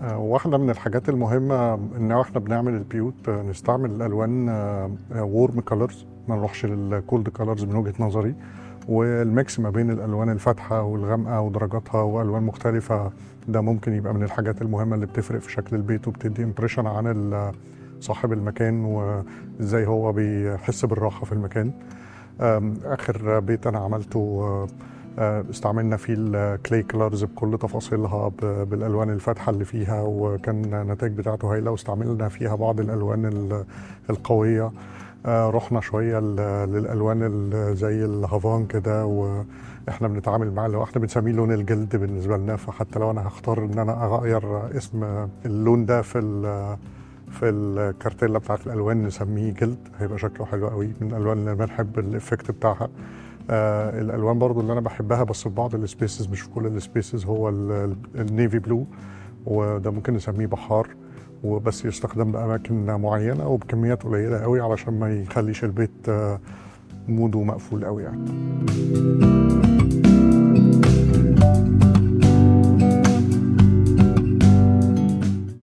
واحدة من الحاجات المهمة إن احنا بنعمل البيوت نستعمل الألوان warm colors، ما نروحش لل cold colors من وجهة نظري. وال mix ما بين الألوان الفاتحة والغامقة ودرجاتها وألوان مختلفة، ده ممكن يبقى من الحاجات المهمة اللي بتفرق في شكل البيت وبتدي impression عن صاحب المكان وازاي هو بيحس بالراحة في المكان. آخر بيت أنا عملته استعملنا فيه ال clay colors بكل تفاصيلها بالالوان الفاتحة اللي فيها، وكان النتائج بتاعته هايله، واستعملنا فيها بعض الالوان القويه. رحنا شوية للالوان زي الهافان كده، واحنا بنتعامل معاه اللي هو احنا بنسميه لون الجلد بالنسبة لنا. فحتى لو انا هختار ان انا اغير اسم اللون ده في الكارتيلا بتاعت الالوان نسميه جلد، هيبقى شكله حلو قوي، من الالوان اللي بنحب ال effect بتاعها. الالوان برضو اللي انا بحبها بس في بعض ال spaces مش في كل ال spaces هو ال navy blue، وده ممكن نسميه بحار، وبس يستخدم باماكن معينة وبكميات قليله قوي علشان ما يخليش البيت mood ه مقفول قوي يعني.